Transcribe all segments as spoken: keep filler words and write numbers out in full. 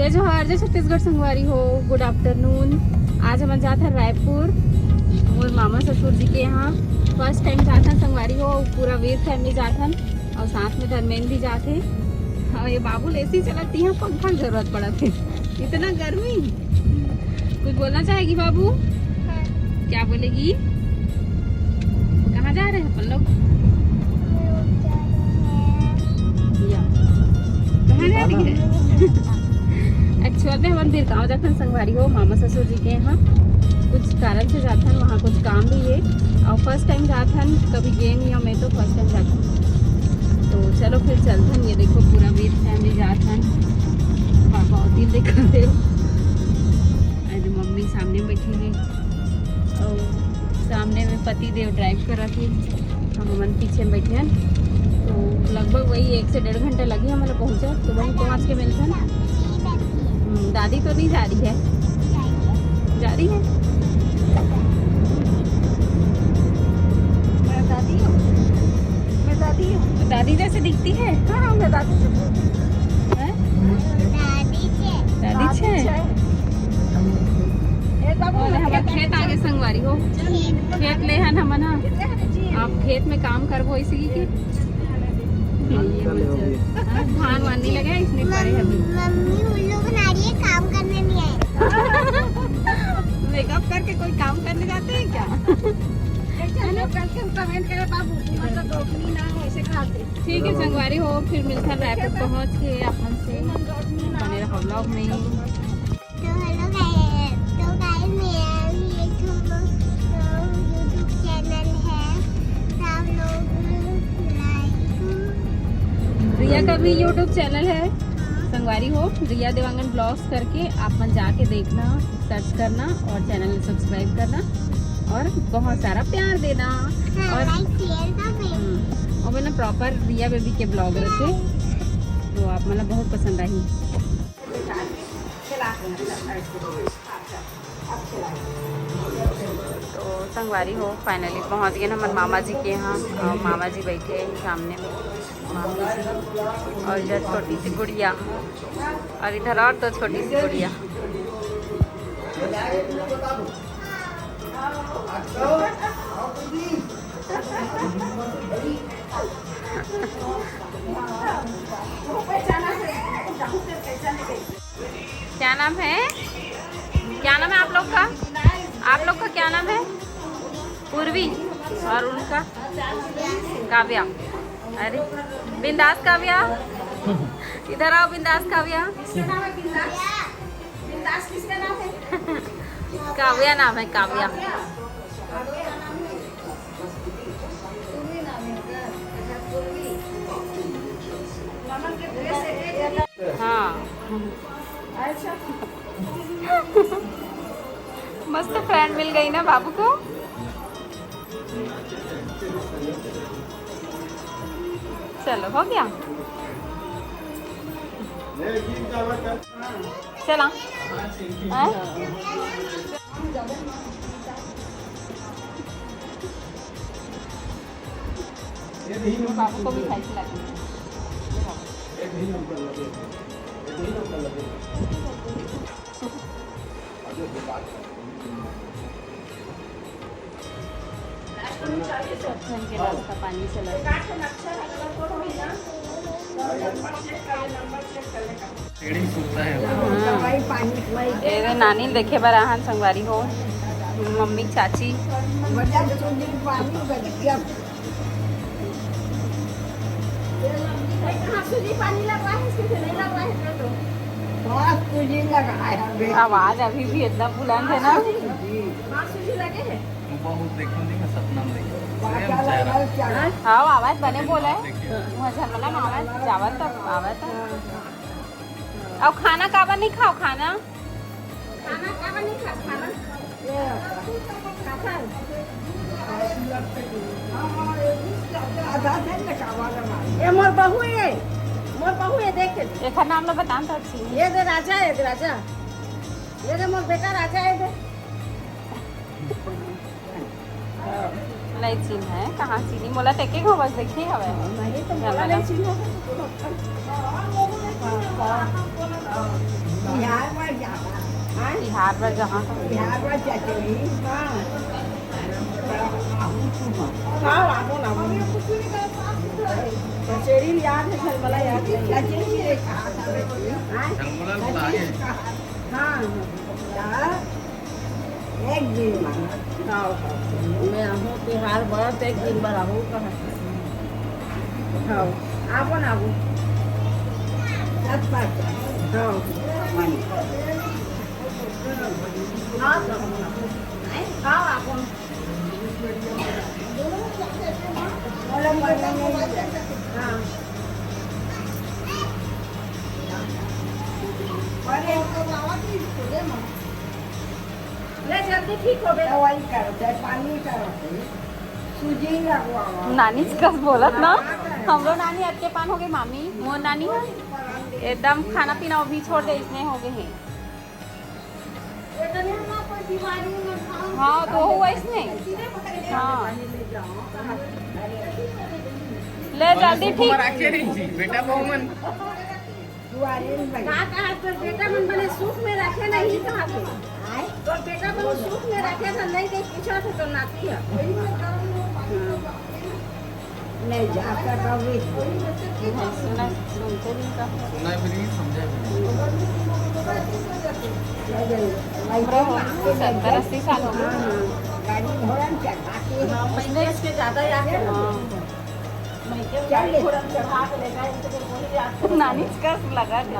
जय जोहार, जय छत्तीसगढ़ संगवारी हो, गुड आफ्टरनून। आज हमन जात हन रायपुर, मोर मामा ससुर जी के यहाँ। फर्स्ट टाइम जात हन संगवारी हो, पूरा वीर फैमिली जात हन और साथ में धर्मेंद्र भी जात हे। हाँ, ये बाबू एसी चलत, यहाँ पंखा के जरूरत पड़त हे, इतना गर्मी। कुछ बोलना चाहेगी बाबू? क्या बोलेगी? कहाँ जा रहे हैं अपन लोग? या। कहाँ जा रही है? एक्चुअल में हमन बिरगांव जाथन संगवारी हो, मामा ससुर जी के यहाँ। कुछ कारण से जाथन, वहाँ कुछ काम भी है। और फर्स्ट टाइम जाथन, कभी गए नहीं हमें, तो फर्स्ट टाइम जाथन। तो चलो फिर चलथन। ये देखो, पूरा वीर फैमिली जाथन। पापा और दिल देखा दे। अरे, मम्मी सामने बैठी है और सामने में पति देव ड्राइव कर रही है, हम हमन पीछे में बैठे हैं। तो लगभग वही एक से डेढ़ घंटा लगे हमारा पहुँचा, तो वहीं पहुँच के मिलते हैं। हम्म, दादी तो नहीं जा रही है, जा रही है। मैं दादी हूँ, मैं दादी हूँ। दादी जैसे दिखती है। हाँ, हाँ, मैं दादी जैसे दिखती हूँ। हैं? दादी छे। दादी छे। ए बाबू, और हम खेत आगे संगवारी हो। खेत ले हन हमन ह। आप खेत में काम करबो इसी की। हाँ, धान वान नहीं लगे, इसने करे अभी। मम्मी उल्लू बना रही है, काम करने नहीं आए। मेकअप करके कोई काम करने जाते हैं क्या? कल के कमेंट करे बाबू, मतलब रोकनी ना हो, ऐसे खाते। ठीक है संगवारी हो, फिर मिलते हैं रायपुर पहुँच के अपन से। बने रहो व्लॉग में। तो हेलो गाइस, तो गाइस, मेरा भी एक YouTube चैनल है, सब लोग लाइक। रिया का भी YouTube चैनल है संगवारी हो, रिया देवांगन ब्लॉग्स करके आप मन जाके देखना, सर्च करना और चैनल सब्सक्राइब करना और बहुत सारा प्यार देना। हाँ, और लाइक शेयर कर देना। हम्म, और मैंने प्रॉपर रिया बेबी के ब्लॉग रखे, तो आप मतलब बहुत पसंद आई। तो संगवारी हो, फाइनली पहुंच गए ना हमर मामा जी के यहाँ। और मामा जी बैठे हैं सामने में, मामी जी, और इधर छोटी सी गुड़िया, और इधर और दो छोटी सी गुड़िया। क्या नाम है? क्या नाम है आप लोग का? आप लोग का क्या नाम है? पूर्वी। और उनका? काव्या। अरे, बिंदास काव्या, इधर आओ, बिंदास काव्या। काव्या नाम है, काव्या। हाँ। मस्त फ्रेंड मिल गई ना बाबू को। चलो, हो गया। चला। हाँ? बाबू को मिठाई खिला दी। सब जन के नाश्ता पानी चला। हाँ। एदे नानी देखे बर आहन संगवारी हो, मम्मी चाची। आवाज अभी भी इतना बुलंद है ना। बहुत देखो नहीं, मैं सपना में देखो। हाँ, आवाज बने बोला है। देखिए। वहाँ झलमला में आवाज, जावत तब आवत है। अब खाना काबर नहीं खाओ, खाना? खाना काबर नहीं खाओ, खाना? ये मोर बहू है, मोर बहू है, देख के। एकर नाम ला बतान तो अच्छी। ये दे राजा है, दे राजा। ये दे मोर बेटा राजा है, दे। नहीं चिन्ह है, कहाँ चिन्ही? मोला तो एके गो बस देखे हवे। नहीं तो मोला नहीं चिन्ह है। हाँ, हाँ। चार बजे जहाँ का। चार बजे चली। हाँ। हाँ, आबो ना, आबो ना। कचेरी याद है, झलमला याद नहीं। कचेरी है, कहाँ था बेटी? हाँ? झलमला तो आगे। कचेरी कहाँ? हाँ, हाँ। एक दिन में। हाँ, हाँ। मैं आहूँ तिहार बरत एक दिन बर आहूँ कहा। हाँ, आबो ना आबो। तत्पर। हाँ। हाँ, हाँ, आबो। हाँ। ले जल्दी ठीक होबे। दवाई करो, चाहे पानी करो, सूजी लगवाओ। नानी कस बोलत ना, हमरो नानी अतके पान हो गए मामी, मोर नानी ह एकदम खाना पीना वो भी छोड़ दे, इसने हो गए हैं। इतने ना कोई बीमारी में खाओ। हाँ, तो हो वैसने। हाँ। ले जल्दी ठीक। बेटा बहुमन। का कहा, तोर बेटा मन बने सुख में रखे नहीं कहा थे। आय? तोर बेटा मन सुख में रखे थे, नहीं देख पीछा थे तो नाती है। नहीं जाता कभी। सुना, सुनते नहीं का। सुना भी नहीं, समझा भी नहीं। सत्तर अस्सी साल हो गए। हाँ, हाँ। गाड़ी घोड़ा में चढ़ा के। हाँ, उसने इसके ज्यादा याद है। हाँ। नानी कस लगा दे।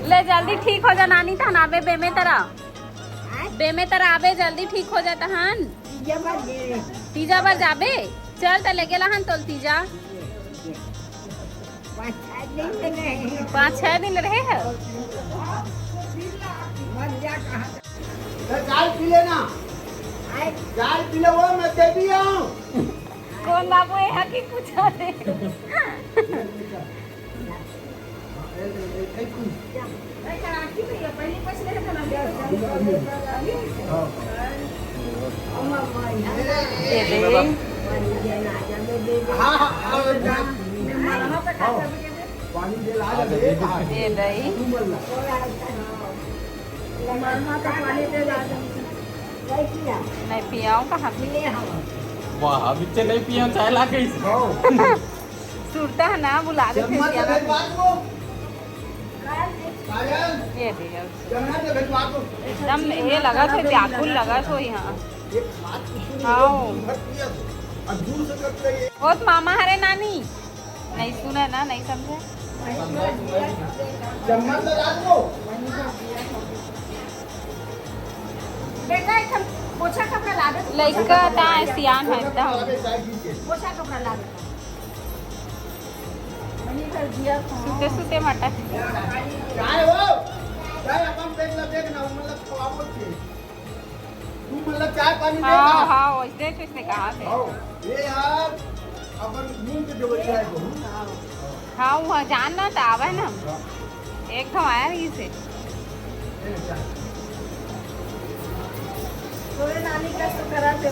ले जल्दी ठीक हो जा नानी, तहन आबे बेमे तरा। बेमे तरा आबे, जल्दी ठीक हो जा तहन। तीजा बर जाबे। चल त लेगे लहन तोल तीजा। पाँच छह दिन रहे है। चाय पी लेना। चाय पी ले, वो मैं दे दिया हूँ। कौन बाबू है, यहाँ की पूछा दे। ये दे। हाँ, हाँ, हाँ, हाँ। पानी दे ला, दे, दे। नहीं पियाऊँ कहाँ पी? वाह, अभी से नहीं पिया, चाय ला गई। सुरता है ना, बुला दे फिर पिया। ये दे। एकदम ये लगा सो व्याकुल लगा सो यहाँ। हाँ। बहुत मामा हरे नानी। नहीं सुना ना, नहीं समझे। बेटा, एक ठन पोछा कपड़ा ला दे। लइका ता सियान है एकदम। पोछा कपड़ा ला दे। सुते सुते मटक। चाय हो? चाय अपन देख ला, देख ना, मतलब खवाबो छे। तू मतलब चाय पानी दे हाँ, ना। हाँ, वैसे तो इसने कहा थे। हाँ, ये यार, अपन मुंह के जो बच्चा है, वो। हाँ, वो जान ना तो आवे ना। हाँ। एक तो आया नहीं से।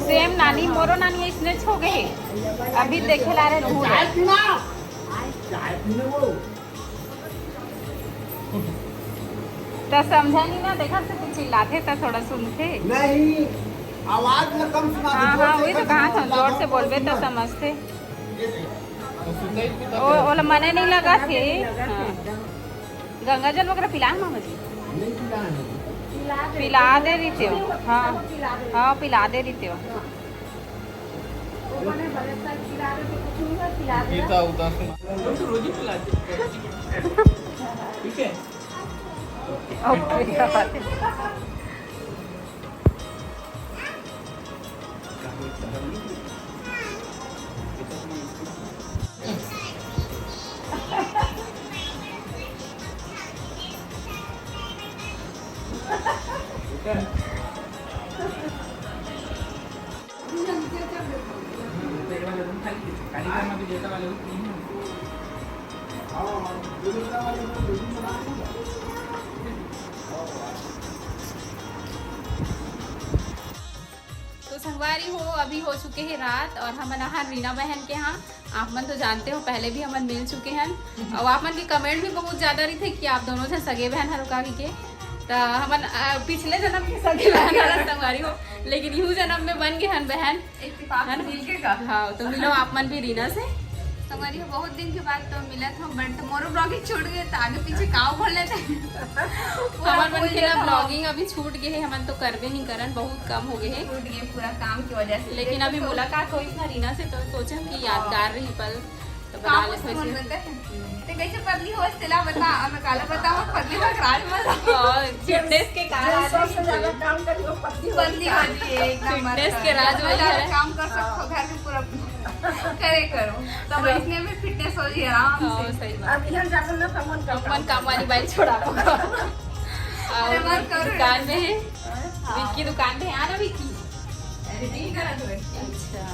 सेम नानी, मोरो नानी इसने छो गए। अभी देखे ला रहे दूर। चाय पीना। चाय पीने वो। त समझा नहीं ना, देखा से तू चिल्लाथे त थोड़ा सुनथे। नहीं, आवाज में कम सुना। हाँ, हाँ, वही तो कहा था, जोर से बोलबे त समझथे। ओ, ओला मने नहीं लगा थे। हाँ। गंगा जल वगैरह पिला है मामा जी? नहीं पिला है। पिला दे रही थे। हाँ, हाँ, पिला दे रही थे। ठीक है। ओके। तो संगवारी हो, अभी हो चुके हे रात और हमन आहान रीना बहन के यहाँ। आप मन तो जानते हो, पहले भी हमन मिल चुके हन। और आप मन के comment भी बहुत ज्यादा रहिथे कि आप दोनों झन सगे बहन हरो का कहिके। त हमन, आ, पिछले जन्म के सगे बहन हन संगवारी हो, लेकिन इहू जन्म में बन गे हन बहन। इत्तेफाक है ना? मिल के का? हाँ, तो मिलो आप मन भी रीना से। संगवारी हो, बहुत दिन के बाद तो मिलत हो, but मोरो vlogging छूट गए, तो आगे पीछे काव बोल लेते। हमन मन के ना vlogging अभी छूट गए है, हमन तो करबे नहीं करन, बहुत कम हो गए है। छूट गए पूरा काम की वजह से। लेकिन अभी तो मुलाकात होइस ना रीना से, तो सोचम कि यादगार रही पल। तो बना ले सोच ले। ते कैसे पतली हो, तेला बता, मैं काला बताऊं, पतली हो, राज मत। और फिटनेस के कारण सबसे ज्यादा काम करियो, पतली हो। पतली हो जी, एकदम मत फिटनेस के राज वही है। काम कर सकते हो, घर में पूरा करे करो, तब इसने भी फिटनेस हो जी आराम से। सही बात। अब यहाँ जाकर ना सामान का अपन काम वाली बाइक छोड़ा। और दुकान में है, विक्की दुकान में है ना विक्की। अरे नहीं करा तू। अच्छा,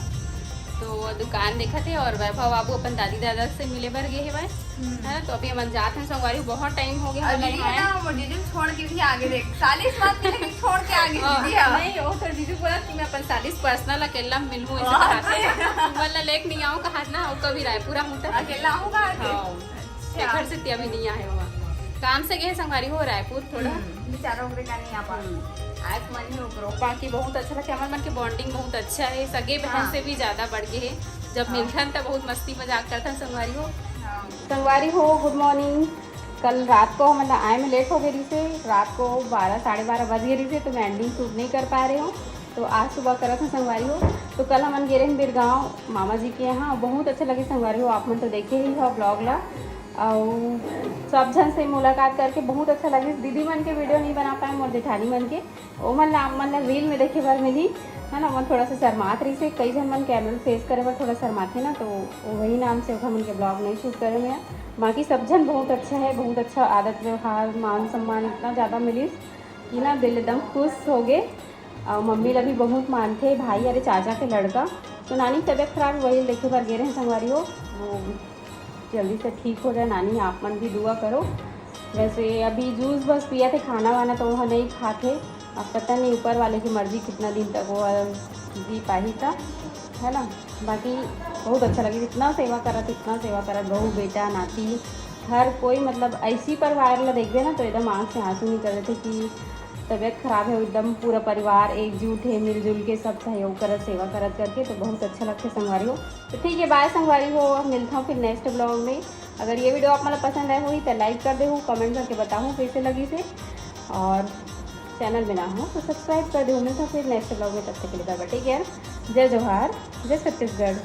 तो वो दुकान देखत हे और वैभव बाबू अपन दादी दादा से मिले बर गे हे भाई। है ना, तो अभी हमन जात हन संगवारी, बहुत टाइम हो गया। और दीदी है ना, वो जीजू छोड़ के भी आगे देख, सालिस बात नहीं, लेकिन छोड़ के आगे दीदी है। नहीं, वो तो जीजू बोला कि मैं अपन सालिस पर्सनल अकेला मिलूं, ऐसे कहा थे। मतलब लेके नहीं आऊं कहा ना, वो कभी रायपुर आऊं तो अकेला आऊं कहा थे। हाँ। अच्छा। घर से अभी नहीं आए हुआ, काम से गए संगवारी हो रायपुर थोड़ा। बेचारा ओकरे का नहीं आ पाए। आज मन ही ओकरो। बाकी बहुत अच्छा लगता है, हमारे मन के बॉन्डिंग बहुत अच्छा है, सगे बहन से भी ज्यादा बढ़ गए है। जब मिलथन तब बहुत मस्ती मजाक करथन संगवारी हो। संगवारी हो, गुड मॉर्निंग। कल रात को हमन आए में लेट हो गई से, रात को बारह, साढ़े बारह बज गई से, तो मैं एंडिंग शूट नहीं कर पा रही हूँ। तो आज सुबह करत हूँ संगवारी हो। तो कल हमन गे रहे बिरगांव मामा जी के यहाँ, बहुत अच्छा लगे संगवारी हो। आप मन तो देखे ही हो ब्लॉग ला, और सब झन से मुलाकात करके बहुत अच्छा लगे। दीदी मन के वीडियो नहीं बना पाए, मोर जेठानी मन के, ओमन ला आप मन ला रील में देखे बर मिली, है ना। ओमन थोड़ा सा शर्मात रही से, कई झन मन कैमरा फेस करे बर थोड़ा शर्माथे ना, तो वही नाम से ओखर मन के ब्लॉग नहीं शूट करे मैं। बाकी सब झन बहुत अच्छा है, बहुत अच्छा आदत व्यवहार, मान सम्मान इतना ज़्यादा मिलिस कि ना दिल एकदम खुश हो गए। और मम्मी ला भी बहुत मानथे भाई, अरे चाचा के लड़का। तो नानी की तबीयत खराब, वही देखे बर गे रहे संगवारी हो, वो जल्दी से ठीक हो जाए। नानी आप मन भी दुआ करो। वैसे अभी जूस बस पिया थे, खाना वाना तो वह नहीं खाते। अब पता नहीं ऊपर वाले की मर्जी कितना दिन तक वो जी पाही था, है ना। बाकी बहुत अच्छा लगे, इतना सेवा करत, इतना सेवा करत, बहू बेटा नाती हर कोई, मतलब ऐसी परिवार ला देखबे ना तो एकदम आँख से आंसू निकल देते कि तबीयत खराब है, एकदम पूरा परिवार एकजुट है, मिलजुल के सब सहयोग करत, सेवा करत करके, तो बहुत अच्छा लगता है संगवारी हो। तो ठीक है, बाय संगवारी हो, अब मिलता हूँ फिर नेक्स्ट ब्लॉग में। अगर ये वीडियो आप मतलब पसंद आए होगी तो लाइक कर दे हो, कमेंट करके बताओ कैसे लगी से, और चैनल में ना हो तो सब्सक्राइब कर दे हो। मिलता हूँ फिर नेक्स्ट ब्लॉग में, तब तक के लिए बाय बाय, टेक केयर, जय जोहार, जय छत्तीसगढ़।